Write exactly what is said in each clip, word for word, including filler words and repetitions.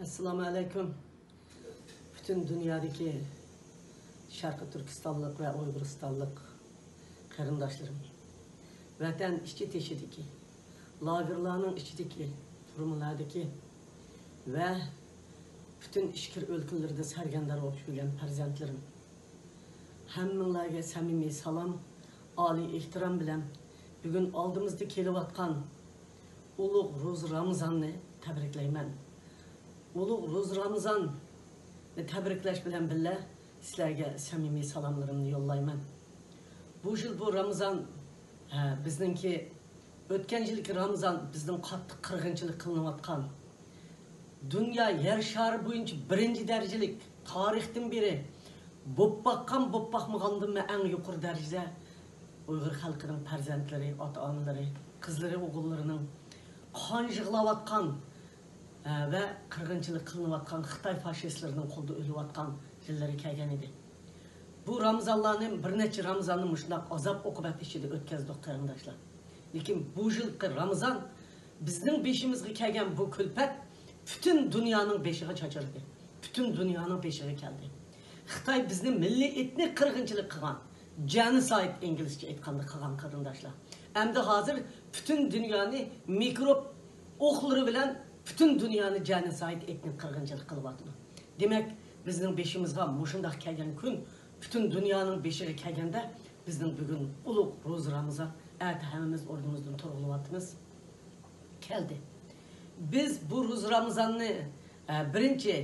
ئەسسالامۇ ئەلەيكۇم. پۈتۈن دۇنيادىكى شەرقىي تۈركىستانلىق ۋە ئۇيغۇرىستانلىق قېرىنداشلىرىم، ۋەتەن ئىچى تېشىدىكى، لاگېرلارنىڭ ئىچىدىكى، تۈرمىلەردىكى ۋە پۈتۈن ئىچكىرى ئۆلكىلىرىدە سەرگەردان بولۇپ يۈرگەن پەرزەنتلىرىم، ھەممىڭلارگە سەمىمىي سالام، ئالىي ئېھتىرام بىلەن بۈگۈن ئالدىمىزدا كېلىۋاتقان ئۇلۇغ روزا رامىزاننى تەبرىكلەيمەن. ئۇلۇغ روزا رامىزاننى تەبرىكلەش بىلەن بىللە، سىلەرگە سەمىمىي سالاملىرىمنى يوللايمەن. بۇ يىل بۇ رامىزان، ھە، بىزنىڭكى ئۆتكەن يىلقى رامىزان بىزنىڭ قاتتىق قىرغىنچىلىق قىلىنىۋاتقان، دۇنيا يەر شارى بويىچە بىرىنچى دەرىجىلىك، تارىختىن بېرى بولۇپ باققان، بولۇپ باقمىغاندىنمۇ ئەڭ يۇقىرى دەرىجىدە ئۇيغۇر خەلقىنىڭ پەرزەنتلىرى، ئاتا-ئانىلىرى، قىزلىرى، ئوغۇللىرىنىڭ قان يىغلاۋاتقان، ھە، ۋە قىرغىنچىلىق قىلىنىۋاتقان خىتاي فاشىستلىرىنىڭ قولىدا ئۆلۈۋاتقان يىللىرى كەلگەن ئىدى. بۇ رامىزانلارنى، بىر نەچچە رامىزاننى مۇشۇنداق ئازاب-ئوقۇبەت ئىچىدە ئۆتكەزدۇق، قېرىنداشلار. لېكىن بۇ يىلقى رامىزان بىزنىڭ بېشىمىزغا كەلگەن بۇ كۈلپەت پۈتۈن دۇنيانىڭ بېشىغا چاچرىدى. پۈتۈن دۇنيانىڭ بېشىغا كەلدى. خىتاي بىزنى مىللىي ئېتنىك قىرغىنچىلىق قىلغان، جېنوسايد ئىنگلىزچە ئېيتقاندا قىلغان، قېرىنداشلار. ئەمدى ھازىر پۈتۈن دۇنيانى مىكروب ئوقلىرى بىلەن پۈتۈن دۇنيانى جېنوسايد ئېتنىك قىرغىنچىلىق قىلىۋاتىدۇ. دېمەك، بىزنىڭ بېشىمىزغا مۇشۇنداق كەلگەن كۈن، پۈتۈن دۇنيانىڭ بېشىغا كەلگەندە، بىزنىڭ بۈگۈن ئۇلۇغ روزا رامىزان، ئەتە ھەممىمىز ئورنىمىزدىن تۇرغىلىۋاتىمىز. كەلدى. بىز بۇ روزا رامىزاننى، ئە، بىرىنچى،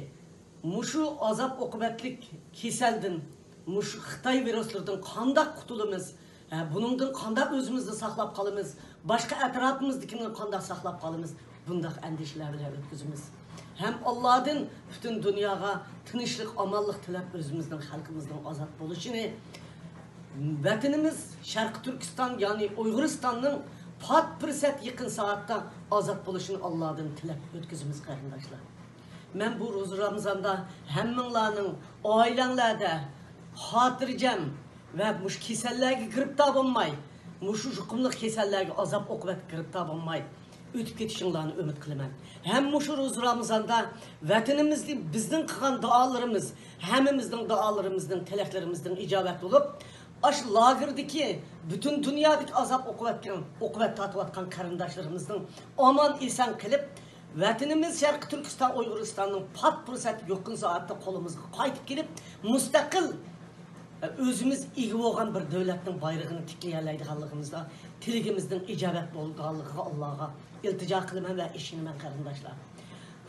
مۇشۇ ئازاب-ئوقۇبەتلىك كېسەلدىن، مۇشۇ خىتاي ۋىرۇسلىرىدىن قانداق قۇتۇلىمىز، ئە، بۇنىڭدىن قانداق ئۆزىمىزنى ساقلاپ قالىمىز، باشقا ئەتراپىمىزدىكىنى قانداق ساقلاپ قالىمىز، بۇنداق ئەندىشىلەر بىلەن ئۆتكۈزىمىز. ھەم ئاللادىن پۈتۈن دۇنياغا تىنچلىق، ئامانلىق تىلەپ، ئۆزىمىزنىڭ، خەلقىمىزنىڭ ئازاد بولۇشىنى، ۋەتىنىمىز شەرقىي تۈركىستان، يەنى ئۇيغۇرىستاننىڭ پات پۇرسەت يېقىن سائەتتە ئازاد بولۇشىنى ئاللادىن تىلەپ ئۆتكۈزىمىز، قېرىنداشلار. مەن بۇ روزا رامىزاندا ھەممىڭلارنىڭ ئائىلەڭلەردە خاتىرجەم ۋە مۇشۇ كېسەللەرگە گىرىپتار بولماي، مۇشۇ يۇقۇملۇق كېسەللەرگە، ئازاب-ئوقۇبەتكە گىرىپتار بولماي ئۆتۈپ كېتىشىڭلارنى ئۈمىد قىلىمەن. ھەم مۇشۇ روزا رامىزاندا ۋەتىنىمىزدە بىزنىڭ قىلغان دۇئالىرىمىز، ھەممىمىزنىڭ دۇئالىرىمىزنىڭ، تىلەكلىرىمىزنىڭ ئىجابەت بولۇپ، ئاشۇ لاگېردىكى، پۈتۈن دۇنيادىكى ئازاب-ئوقۇبەتكە، ئوقۇبەت تارتىۋاتقان قېرىنداشلىرىمىزنىڭ ئامان-ئېسەن قېلىپ، ۋەتىنىمىز شەرقىي تۈركىستان، ئۇيغۇرىستاننىڭ پات پۇرسەت يېقىن سائەتتە قولىمىزغا قايتىپ كېلىپ، مۇستەقىل، ئۆزىمىز ئىگە بولغان بىر دۆلەتنىڭ بايرىقىنى تىكلىيەلەيدىغانلىقىمىزدا، تىلىكىمىزنىڭ ئىجابەت بولىدىغانلىقىغا ئاللاغا ئىلتىجا قىلىمەن ۋە ئىشىنىمەن، قېرىنداشلار.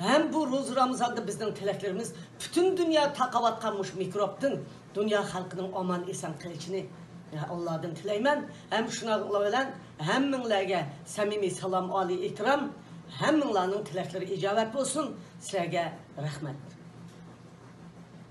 ھەم بۇ روزا رامىزاندا بىزنىڭ تىلەكلىرىمىز پۈتۈن دۇنيا تارقاۋاتقان مۇشۇ مىكروبتىن دۇنيا خەلقىنىڭ ئامان-ئېسەن قېلىشىنى ئاللادىن تىلەيمەن. ھەم شۇنىڭ بىلەن ھەممىڭلارگە سەمىمىي سالام، ئالىي ئېھتىرام. ھەممىڭلارنىڭ تىلەكلىرى ئىجابەت بولسۇن. سىلەرگە رەھمەت.